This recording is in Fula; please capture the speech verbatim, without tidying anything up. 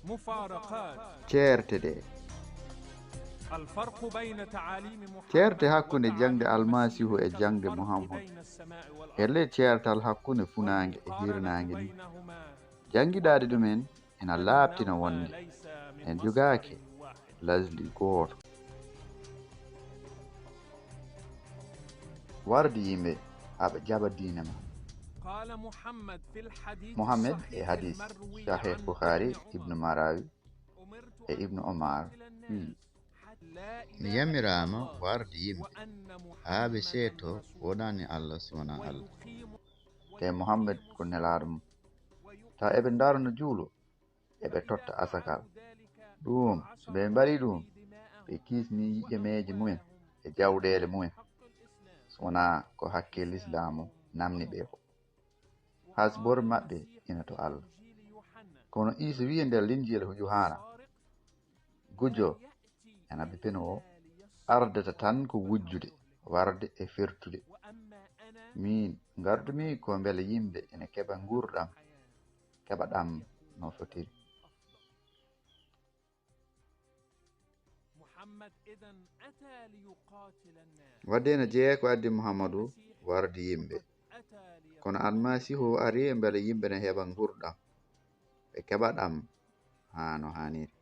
مفارقات. Ceerte ɗe. الفرق بين تعاليم محمد ceerte hakkunde jaŋde Almasiihu e jaŋde Muhammad. E ley ceertal hakkunde funaange e hirnaange ni, jaŋgidaade ɗumen ina laaɓtina wonde en jogaaki lasli gooto. Wardi yimɓe haa ɓe jaɓa diine ma. Muhammad e hadis Sahih Bukhari, Ibnu Marawi e Ibnu Omar wi'i, mi yamiraama wardi yimɓe haa ɓe seeto wonani Allah so wonaa Allah, te Muhammad ko nelaaɗo mum, tawa eɓe ndarno juulo, eɓe totta asakal. Ɗum, so ɓe mbaɗii ɗum, ɓe kisnii yi'emeeje mumen e jawɗeele mumen, so wonaa ko hakke lislaamu namni ɓe ko. Hasbor maɓɓe ina to Allah. Kono Iisa wi'i e nder Linjiila Yuhaana, gujjo ena ɓe peno o ardata tan ko wujjude, warde e fertude. Miin ngardumi ko mbele yimɓe ina keɓa nguurndam, keɓa ɗam no fotiri. Wadde ene jeyaa ko addi Muhammadu wardi yimɓe. Kono Almasiihu o arii mbele yimɓe ne heɓa nguurndam, ɓe keɓa ɗam haa no haaniri.